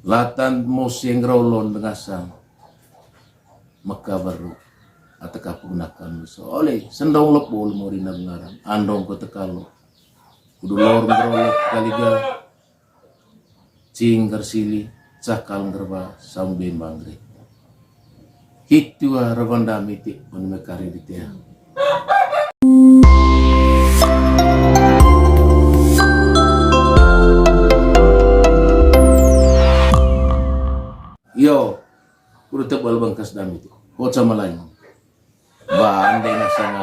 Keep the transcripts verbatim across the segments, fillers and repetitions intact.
Latan mose ngerolon de ngasang meka beru. Ata kapu nakan so. Ole sendong lepo le mori na ngaran. Andong ko tekalo. Kudu lor ngerolok kaliga. Cing ngersili, cakal ngerba, sambe manggre. Hitu a rebandami ti, mani mekari di tea. Yo, kudu tebal bengkas dami tu. Hoca malain. Ba, ande ngasang,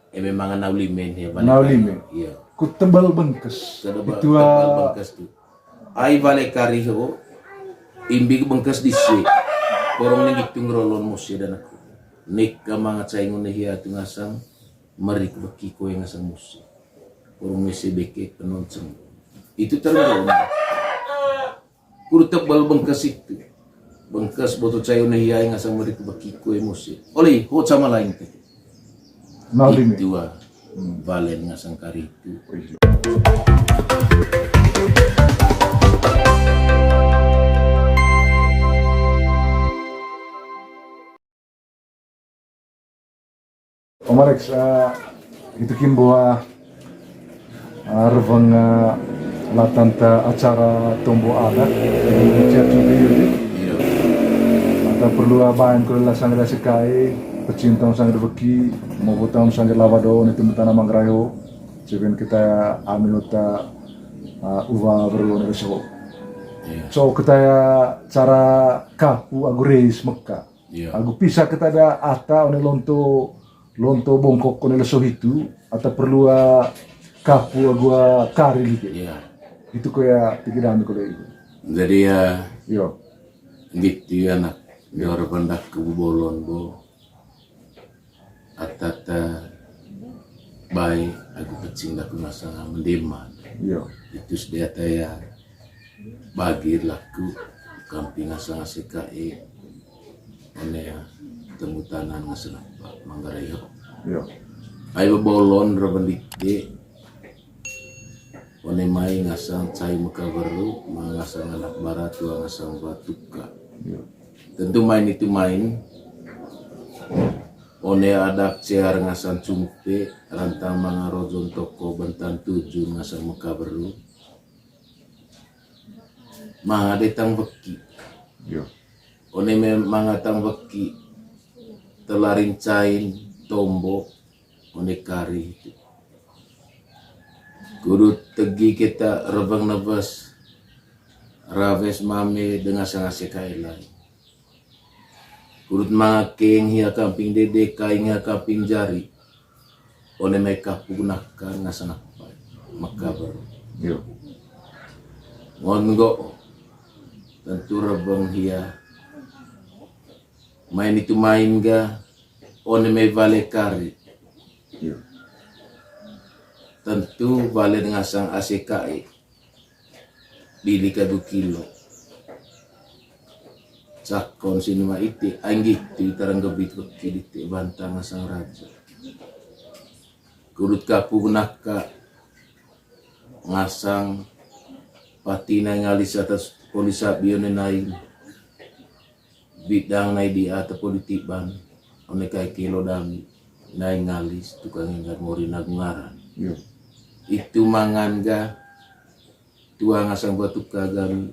eh, memang nau limen ya, balik. Nau limen. Iya. Ku tebal bengkas. Tebal, itu, tebal ah, bengkas tu. Ai bale kari ho, imbi bengkas dise. Porong ning itu ngerolon mose dan aku. Nik ka manga caingun hia tu ngasang, merik beki koe ngasang mose. Porong mese beke penonceng. Itu terlalu. Kudu tebal bengkas itu. Bengkas boto cayo ne hiai ngasang merik beki koe mose. Oli, hoca malain tete. Nah, limi. Itu ah. Hmm. Balen ngasang kari itu. Oh, iya. Om Alex, eh, itu kimbo, eh, eh, reweng, eh, latanta acara tombo adat di Ciacu Biu. Iya. Ata perlu, eh, baen kole la sanggar A C K I, pecintong sanggar beki, mau botang sanggar lawa do, itu mentana manggrayo. Cewek kita ami hota, eh, uwa beruang dari so. Iya. So kita ya cara kapu agu reis meka. Iya. Agu pisa kita ada ata one lonto, lonto bongkok one leso hitu, ata perlu, ah, kapu agu, ah, kari lite. Iya. Itu koya tiki dami kole itu. Jadi ya, yo. Gitu ya nak. Yo. Dor bandak ke bubolon bo. Atata bae agu pecing daku ngasang mendeman. Iya. Itu sedia taya bagir laku kamping ngasang A C K I. One ya, temu tanan ngasang apa? Manggarai ho. Iya. Ai bebolon raban dikte. One mai ngasang cai meka beru, ma ngasang anak bara tua ngasang batuka. Iya. Tentu main itu main. One adak cear ngasang cumpe, rantang manga rojon toko bentan tujuh ngasang meka beru. Manga detang beki. Iya. One me manga tang beki. Telarin cain, tombo, one kari itu. Kudu tegi kita rebeng nebes, rawes mame dengan sanga sekai lain. Kudut manga keng hia kamping dede, kaing hia kamping jari. One mai kapu gunakan ngasang apa? Maka baru. Yo. Ngon nggo. Tentu rebeng hia. Main itu main ga. One mai bale kari. Yo. Tentu bale dengan sang A C K E. Bili ka du kilo. Cakon sinuma ite, anggi tu itarang gebit weki dite bantang ngasang raja. Kudut kapu naka ngasang pati nai ngalis atas polisa bione nai. Bidang nai di ata politik ban, one kai kilo dami, nai ngalis tukang enggar mori nagu ngaran. Yo. Itu mangan ga, tua ngasang batu kagami,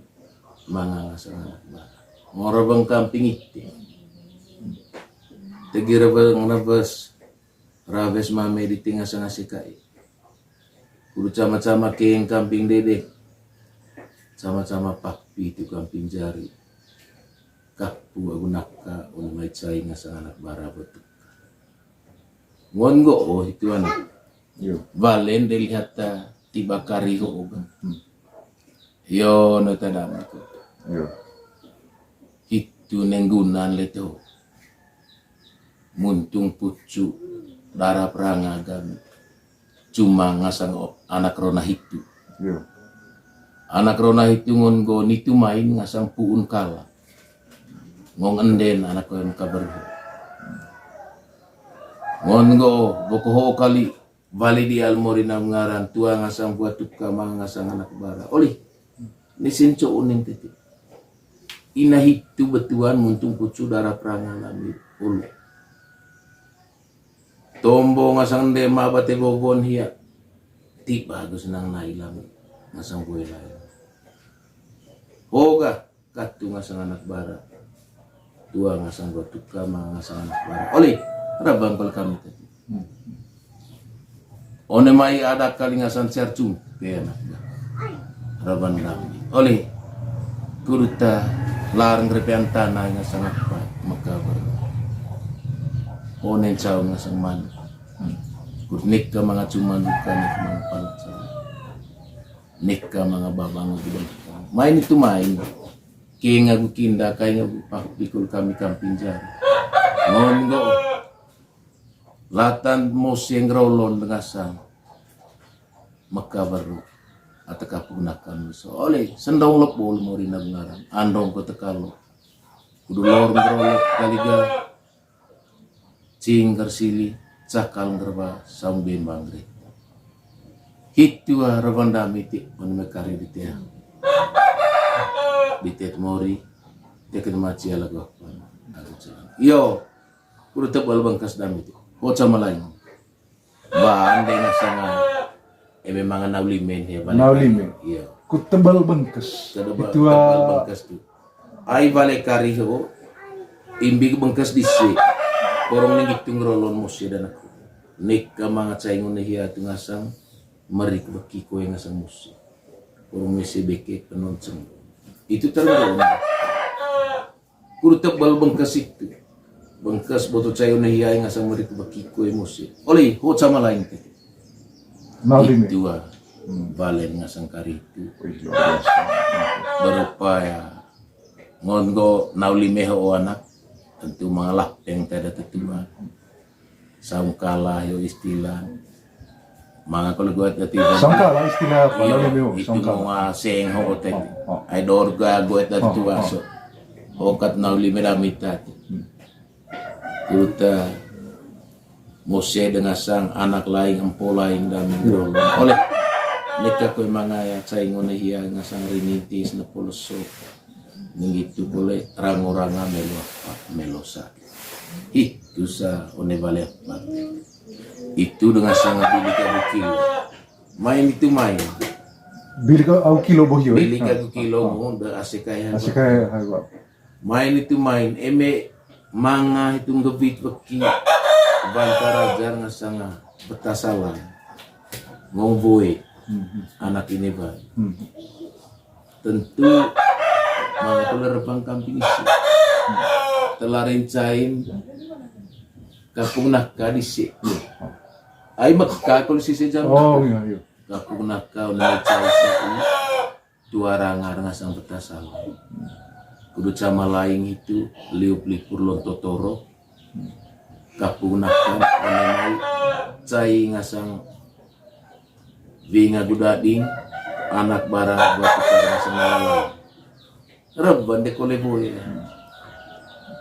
manga ngasang anak bara. Ngora bang kamping ite. Tegi rebeng nebes, rawes mame di tengah sanga sekai. Kudu cama-cama keng kamping dede. Cama-cama pakpi tu kamping jari. Kapu agu naka, ulu mai cai ngasang anak bara betuk. Ngon nggo, oh, itu anak. Yo. Balen delihat ta tiba kari ho oga. Hmm. Yo, no tadam aku. Yo. Hitu nenggunan leto. Muntung pucu, darap ranga gami. Cuma ngasang o-, anak rona hitu. Yo. Anak rona hitu ngon nggo nitu main ngasang puun kala. Ngong enden anak koyam kabar. Ngon nggo boko ho kali. Bali di almori nam ngaran tua ngasang buat tuka manga ngasang anak bara. Oli, ni sinco uning titi. Ina hitu betuan muntung kucu dara peranga lami ulu. Tombo ngasang ndema bate bobon hia. Ti bagus nang nai lami ngasang kue lai. Hoga katu ngasang anak bara. Tua ngasang batuka, manga ngasang anak bara. Oli, rabang kali kami tadi. One mai ada kali ngasang siar cumpe anak bara. Raban dami. Oli, kuduta larang repean tanah ngasang apa maka ber. One cau ngasang manu. Kut nikah manga cuma duka nikah manga palak cau. Nikah manga babang gudang. Main itu main. Kinga gu kinda, kainga gu pak pikul kami kamping jari. Ngon nggo. Latan mose ngerolon dengasang. Meka beru. Ata kapunakan so. Oli, sendong lepo mori na bengaran. Andong ko tekalo. Kudu lor ngerolok kaliga. Cingger sili, cakal ngerba, saung bembang gre. Hitu ah, raban dami ti, mani mekari di tea. Di tet mori, teken maci ala gua. Aku celang. Yo, kudu tebal bengkas dami ti. Hoca malain. Bande ngasanga. Eh, memang nau limen ya, balik. Nau limen. Iya. Ku tebal bengkas. Tebal, itu, tebal ah, bengkas tu. Ai bale kari ho, imbi bengkas disi. Korong ning gitu ngerolon mose dan aku. Nikah manga caingon hia tu ngasang, meri kebeki koe ngasang mose. Korong mese beke penonceng. Itu terlalu. Kudu tebal bengkas itu. Bengkas boto caingon hia ngasang meri kebeki koe mose. Oli, ho sama lain teh. Nah, ini. Itu ah. Hmm. Balen ngasang kari itu. Wih, luar biasa. Berupaya Ngon nggo nau lime ho anak, tentu mangalapeng tada tetua. Saung kala yo istilah. Manga kole goet dati. Saung kala istilah apa? Iyo, nau lime ho, itu saung kala. Mua seng ho tadi. Oh, oh. Ai dorga goet dati tua so. Okat nau lime dami tadi. Hmm. Kuta mose de ngasang anak laing, empo laing, dami ngerolong. Oleh neka koe mangaya, caingon hia ngasang rinitis, nepo leso. Ninggitu kole rango-ranga melo apa, melo sakit. Hih, tusa one bale apa. Itu de ngasang bili ka bukil. Main itu main. Bili ka au kilo bohio, eh? Bili ka au kilo mo, de ase kaya. Ase kaya, hai, wa. Main itu main, eme manga itu nggewit weki, banta raja ngasanga betasalan. Ngong boe, anak ini ba. Tentu manga kole rebang kamping isi. Telarin cain, kapung naka disi. Ai meka kole sisi jam. Oh, iya, iya. Kapung naka, udah cain sai. Tua rangar ngasang betasalan. Kudu cama laing itu liup lipur lonto toro. Kapunakan, one mai cai ngasang winga gudading, anak bara buat tukar ngasang naralang. Reban de kole boe.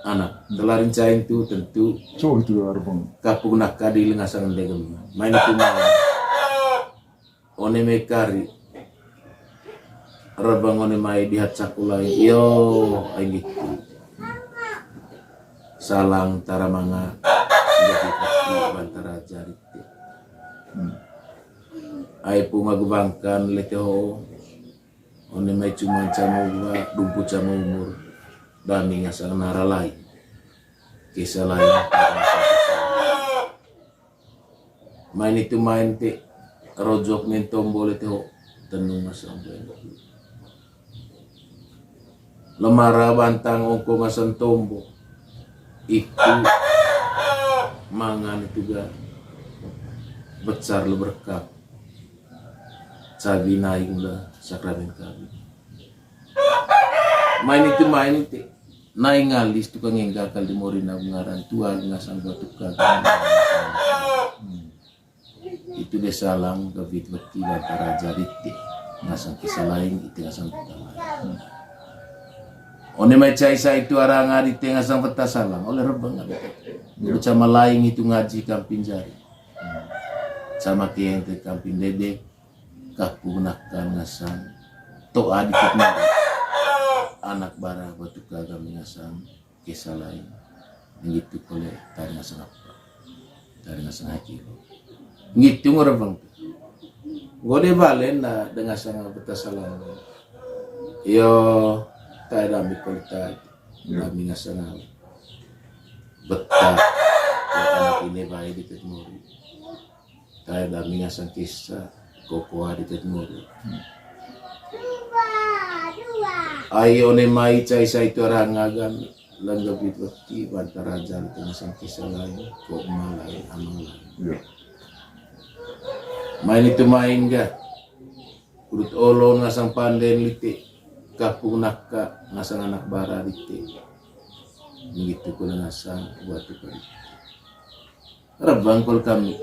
Anak, telarin cain tu tentu. Cowok itu rebang. Kapunakan di lengasang degem. Main itu main. One mai kari. Rebang one mai dihat sakulai. Iyo, ai gitu. Salang tara manga. Jadi kaki bantara jari. Hmm. Ai punga gubangkan lete ho. One mai cuma cama gua, dumpu cama umur. Dami ngasang nara lain. Kisah lain. Main itu main ti rojok nen tombo lete ho, tenung ngasang tombo. Lemara bantang ongko ngasang tombo. Itu mangan itu ga besar le berkah. Cabi naing le sakramen kawin. Main itu main ti. Nai ngalis tukang enggal kali mori na ngaran tua ngasang batu kali. Hmm. Itu de salang gawit weki bantara jari ti ngasang kisah lain itu ngasang batu lain. Hmm. One mai cai sa itu arang ari ti ngasang batu salang oleh rebang ada. Yo. Bersama lain itu ngaji kamping jari. Hmm. Sama kieng ti kamping dede. Kapunakan ngasang. Toa dikit mari. Anak bara batu kaga mingasang kesa lain. Ngitu kole tari ngasang apa? Tari ngasang haki lo. Ngitu ngorang bang. Gode balen na dengan sanga beta salang. Yo, tai dami kole tai. Dami ngasang beta. Yo, anak ini baik di Tet Mori. Tai dami ngasang kesa, kokoa di Tet Mori. Ai one mai cai sai tu arang ngagan, lengga bit wati, banta raja di tengah sang kesa lain, ko ma lain, amang lain. Iya. Main itu main ga. Urut olon ngasang panden lite, kapung naka ngasang anak bara lite. Begitu kole ngasang buat itu. Rebang kole kami.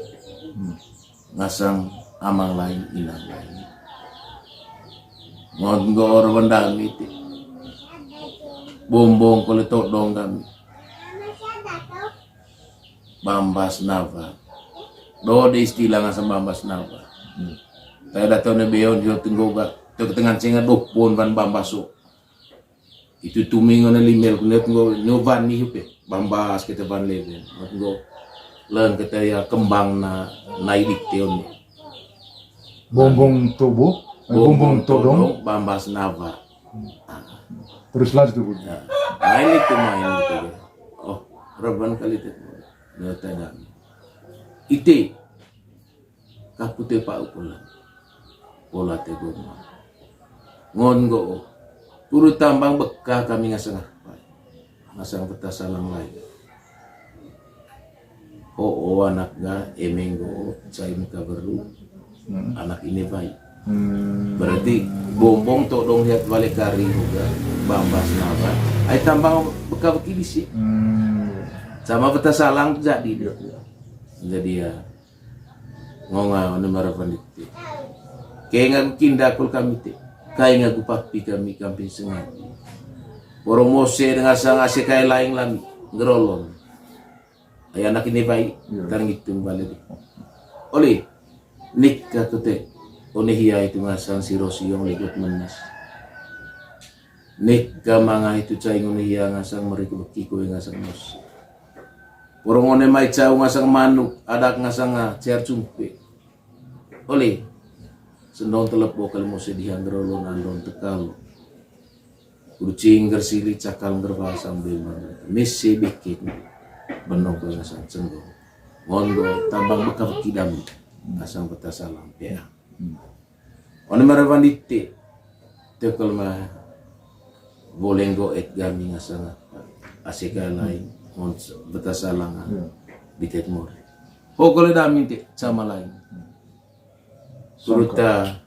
Hmm. Ngasang amang lain, inang lain. Ngon nggo oro wandami ti. Bombong kole todong kami. Bambas nawa. Do de istilah ngasang bambas nawa. Hmm. Taya dato ne beon jo tenggo ga. Tok tengan cenga dopon ban bambas so. Itu tuming ona limel kunet nggo nyoban ni hupe. Bambas kita ban leben. Ngot nggo leng kita ya kembang na nai dikte oni. Bombong tobo, eh, bombong todong, bambas nawa. Terus lanjut tuh, Bu. Ya. Main itu main gitu ya. Oh, reban kali itu. Ya, tadang. Ite. Kapute pa ukulan. Pola te goma. Ngon nggo. Turu tambang beka kami ngasang apa. Ngasang peta salang lain. Ho, o anak ga emeng nggo cai muka beru. Hmm. Anak ini baik. Hmm. Berarti bombong todong lihat bale kari juga bambas nawa. Ai tambang beka beki bisi. Hmm. Sama peta salang jadi dia. Iya, iya. Jadi ya. Ngonga one marapan dite. Kainga gu kinda kol kami te. Kainga gu papi kami kamping sengati. Poro mose dengan sang ase kai laing lami. Ngerolon. Ai anak ini baik. Iya. Tarang itu balik. Oli. Nikah tu te. One hia itu ngasang si Rosi yang likut menas. Nikah manga itu cai ngone hia ngasang meriku beki kue ngasang mose. Poro ngone mai cau ngasang manuk, adak ngasang, ah, cear cumpe. Oli. Sendong telep bokal mose dihang gerolon andon tekal. Kucing gersili cakal ngerbasang bemang. Mese bikit. Benong kue ngasang sendong. Ngondo tambang beka beki dami. Ngasang peta salang. Ya. Hmm. One marapan dite. Tekel ma boleh nggo et gami ngasang apa. Asika lain. Mon beta salang. Iya. Diket mori. Pokoknya dami te sama lain. Suruta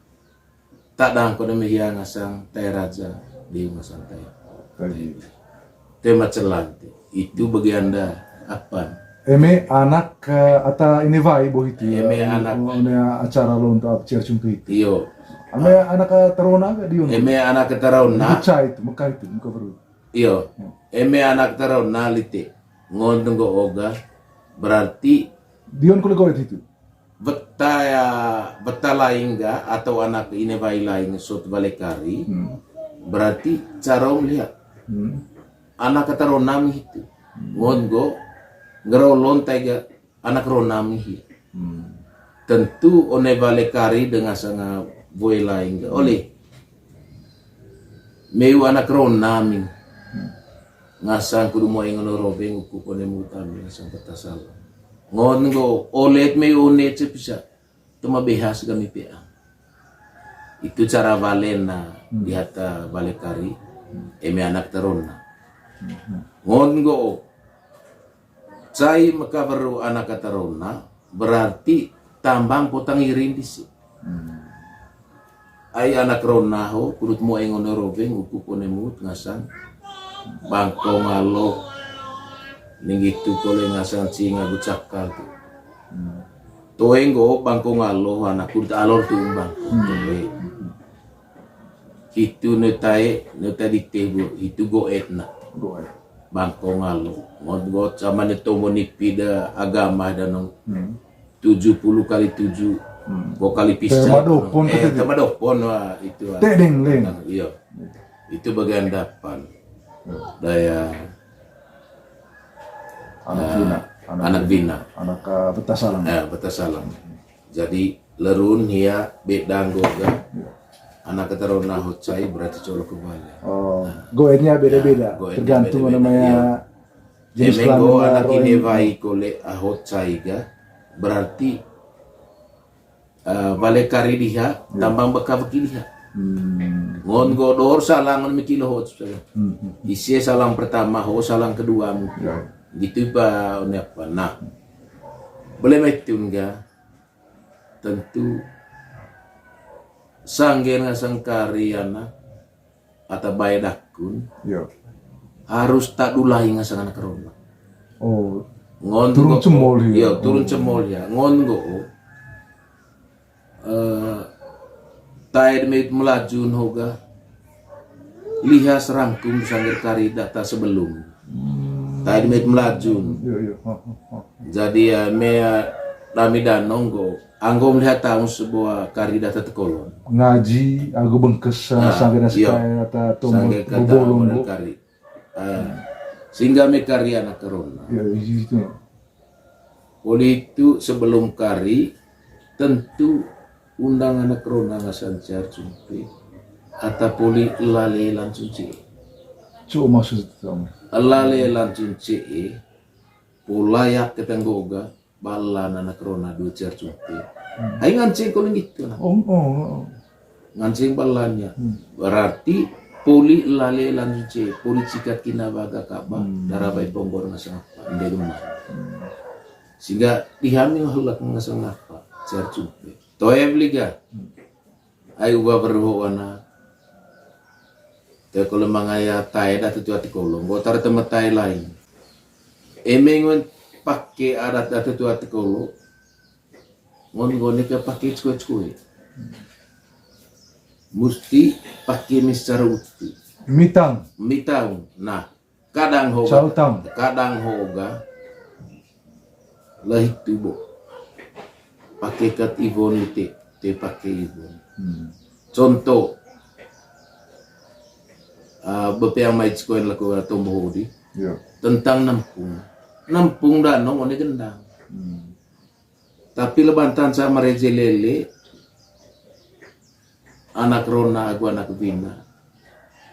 tak dangko demi hia ngasang tai raja di ngasang tai. Tadi. Tema celan te. Itu bagi anda apa? Eme anak, eh, ata ini wai bo hiti, eme eh, anak. Ini acara lo untuk apa, ciar cumpi hiti. Iyo. Eme anak, eh, terona ga dion? Eme anak terona. Mekah itu, Mekah itu, muka perut. Iyo. Hmm. Eme anak terona lite. Ngon tunggu oga. Berarti dion kulit kau itu. Beta ya, beta laing ga atau anak ini wai laing sot bale kari. Hmm. Berarti cara om lihat. Hmm. Anak kata ronam itu. Hmm. Ngon go ngerolon taiga anak ronam hi. Hmm. Tentu one bale kari dengan sanga boy laing ga. Oleh. Meu anak ronam. Hmm. Ngasang kudu mo engono robeng uku kone mutami ngasang peta salang. Ngon nggo olet me onet cepisa. Tuma behas kami pea. Itu cara balen na di hata bale kari. Eme anak terona. Ngon nggo cai meka beru anak terona berarti tambang potang iring disi. Hmm. Ai anak rona ho, kudut mo engon robeng, uku kone mut ngasang. Bangko ngalo. Ninggitu kole ngasang singa gucakal tu. Hmm. Toe nggo bangko ngalo, anak kudut alor tu bangko. Hmm. Toe. Hitu ne tae, ne tadi tebu, hitu goet na. Goet. Bangko ngalo. Ngot-ngot sama ne tomo nipi da agama da nong. Hmm. Tujuh puluh kali tujuh. Hmm. Ko kali pisau. Tema dopon eh, kata dia. Tema dopon, wah, itu, wah. Tedeng, leng. Iyo. Itu bagian dapan. Daya, anak, eh, Bina, anak, anak Bina, anak, eh, Betasalang. Eh, Betasalang. Jadi lerun hia beda nggo ga. Iya. Anak keturunan Hot Sai berarti colo kebaya. Oh, goetnya beda-beda. Ya, goetnya tergantung beda-beda, namanya, iya, jenis kelamin nggo anak ini wai kole, ah, Hot Sai ga. Berarti, eh, bale kari diha, iya, tambang beka beki diha. Hmm. Ngon nggo dor salang ngon miki lo Hot Sai. Hmm. Isi salang pertama, ho salang kedua mungkin. Ya. Gitu ba, one apa. Nah. Boleh metun ga. Tentu sanggen ngasang kari anak ata bae dakun, iya, harus tadulai ngasang anak rona. Oh. Ngon turun nggo, cemol ya. Iya, turun, oh, cemol ya. Ngon nggo, eh, taed meit melajun hoga liha serangkum sangger kari data sebelum. Hmm. Taed meit melajun. Iya, iya. Ha, ha, ha. Jadi ya, me, ya, dami danong nggo. Anggo melihat tahun sebuah kari data tekolon. Ngaji, agu bengkes, ah, sangger, iya, sekaya ata tombol sangger kata bobolong, bo. Kari. Ah, sehingga me kari anak rona. Iya, iya, itu. Poli itu sebelum kari, tentu undang anak rona ngasang cer cumpe. Ata poli lale langsung ce. Cuk, maksud itu, Om. Lale langsung ce, polayak ketenggoga, balan anak rona dua cer cumpe. Hmm. Ai nganceng kole gitu nah. Oh, oh, oh. Nganceng balannya. Hmm. Berarti poli lale langsung ce, poli cikat kina baga kaba, hmm, dara bai ponggor ngasang apa, ende geman. Hmm. Sehingga dihamin halak ngasang apa, cer cumpe. Toe beli ga. Hmm. Ai uba berdoa wana. Te kole mangaya tae datu tua tekolo, nggo tara tema tae lain. Eme ngon pake adat datu tua tekolo, ngon nggone ke pake cekue-cekue. Musti pake mi secara utuh. Mitang. Mitang. Nah, kadang hoga, sautang, kadang hoga, lah itu, bo. Pake kat Iwon ite, te pake Iwon. Hmm. Contoh, ah, bepeang mai cikoen laku tombo hodi. Iya. Tentang nampung. Nampung danong one gendang. Hmm. Tapi lebantan sama reje lele, anak rona agu anak bina.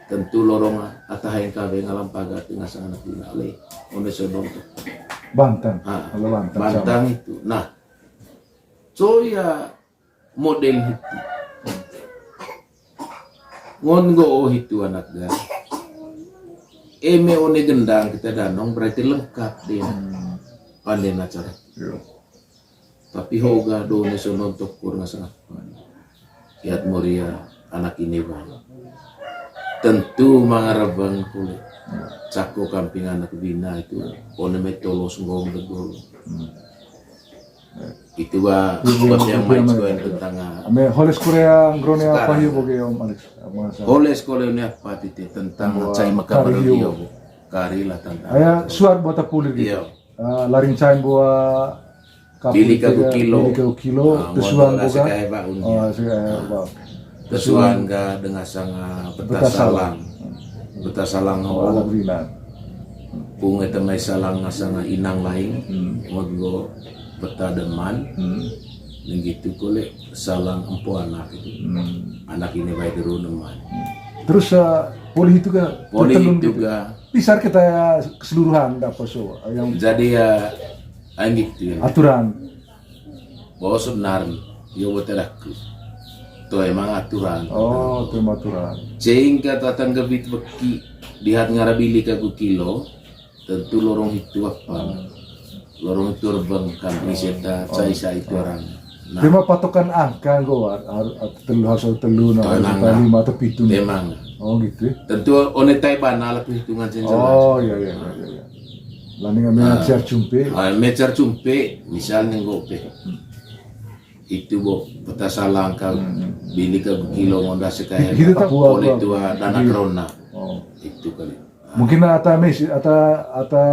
Tentu lorong atahaeng kawe ngalam paga tengah sang anak bina le. One sodong tu. Bantang. Ah, kalau bantang, bantang sama itu. Nah, coya model hitu. Ngon nggo hitu anak ga. Eme one gendang kita danong berarti lengkap deh. Hmm. Pande acara. Iya. Tapi hoga do ne sonon tokur ngasang apa. Kiat Moria anak ini bang. Tentu mangarabang kule. Cako kamping anak bina itu. One metolos nggong degol. Hmm. Itu ba, iya, iya, buat yang iya, main iya, sekolah iya, tentang, ah, ame holes Korea, ngrone apa sekarang. Hiyo boge, Om Alex? Apa sa- Holes Korea ini apa, titi? Tentang bahwa cai makabar kari hiyo. Hiyo, Bu. Kari lah tentang. Aya suar buat apulir gitu. Iya. Ah, laring cain buat kapur bili kagu tiga, kilo. Bili kagu kilo, ah, tesuan boga. Sekaya ba unya. Oh, sekaya ba. Tesuan ga dengan sanga betasalang. Betasalang. Betasalang. Oh, ho. Anak bina. Pung eta mai salang sanga inang lain. Hmm. Ngot nggo beta deman. Hmm. Nenggitu kole salang empo anak itu. Hmm. Anak ini baik dulu deman. Terus, eh, poli itu ga, poli itu gitu. Pisar kita keseluruhan, ndak apa so, yang jadi ya, anggit ya. Aturan. Bahwa sebenarnya, ya buat aku. Itu emang aturan. Oh, itu emang aturan. Sehingga tatang gebit beki, dihat ngarabili kagu kilo, tentu lorong itu apa. Hmm. Lorong itu rebeng kan, oh, wisata, oh, caisa itu orang. Nah. Cuma patokan angka nggo, har-, har-, telu, harus ada telu, nah, harus ada lima atau pitu, nah. Emang. Oh, gitu ya. Tentu one tai bana lah tuh hitungan sensor. Oh, iya, iya, iya, iya, iya. Laning ame, nah, cer cumpe. Ah, ame cer cumpe, misalnya nggo pe. Hmm. Itu bo, peta salangka, hmm, hmm, bili kagu kilo ngonda sekaya. Gitu tak? Poli tua dana, iya, krona. Oh. Itu kali. Mungkin ata mesi, ata, ata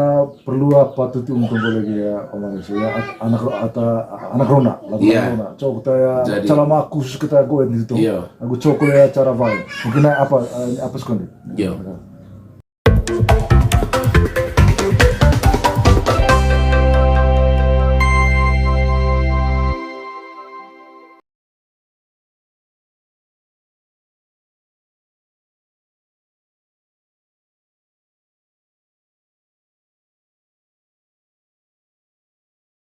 perlu apa tuh, tuh untuk boleh ya, Om Aris, ya, at-, anak ro-, ata, anak rona, lagu Iya. Anak rona. Coba kita ya, Jadi. Calama khusus kita go di situ. Iya. Aku coba ya cara vibe. Mungkin apa, eh, apa sekali? Iya.